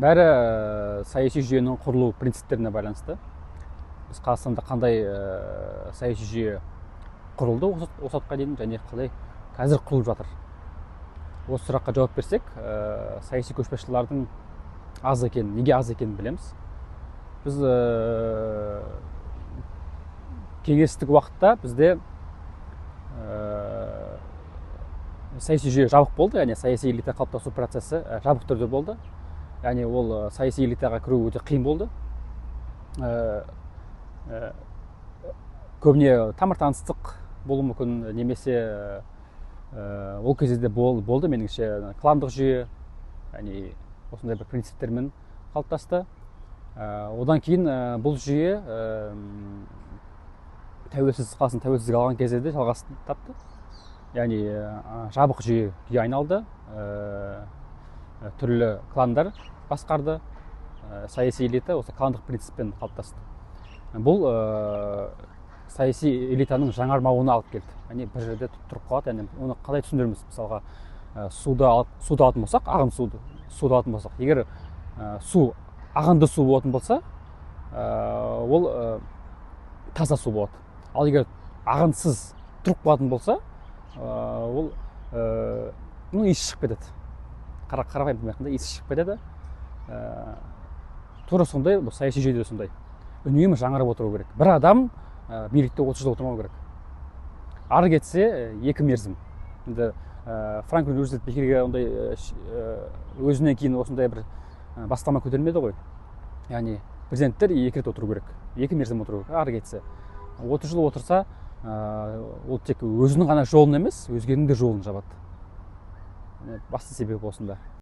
Бәрі саяси жүйенің құрылу принциптеріне байланысты. Біз Қазақстанда қандай саяси жүйе құрылды осы уақытқа дейін және қалай қазір құрылып жатыр? Осы сұраққа жауап берсек, саяси көшбасшылардың аз екенін, неге аз екенін білеміз. Біз кеңестік уақытта бізде саяси жүйе жабық болды, яғни саяси элита қалыптасу процесі жабық түрде болды. Яғни ол саяси элитаға кіру өте қиын болды. Көбіне тамыр таныстық болуы мүмкін, немесе ол кезде де болды, меніңше, кландық жүйе, яғни осындай бір принциптермен қалыптасты. Одан кейін бұл жүйе тәуелсіз Қазақстан тәуелсіздік алған кезде де жалғасын тапты. Яғни жабық жүйеге айналды. Түрлі кландар басқарды. Саяси элита осы кландық принциппен қалыптасты. Бұл саяси элитаның жаңармауына алып келді. Яғни бір жерде тұрып қалады. Яғни оны қалай түсіндіреміз? Мысалға, суды алатын болсақ, ағын суды алатын болсақ, егер су ағынды су болатын болса, ол таза су болады. Ал егер ағынсыз тұрып қалатын болса, ол иісі шығып кетеді. Қарапайым айтқанда, иісі шығып кетеді. Тура сондай, бұл саяси жүйеде сондай. Үнемі жаңарып отыру керек. Бір адам билікте 30 жыл отырмау керек. Ары кетсе, 2 мерзім. Енді Франклин Рузвельт бекерге ондай өзінен кейін осындай бір бастама көтермеді ғой. Яғни президенттер 2 рет отыру керек. 2 мерзім отыру керек. Ары кетсе 30 жыл отырса, ол тек өзінің ғана жолын емес, өзгенің де жолын жабады. Басты себеп осында.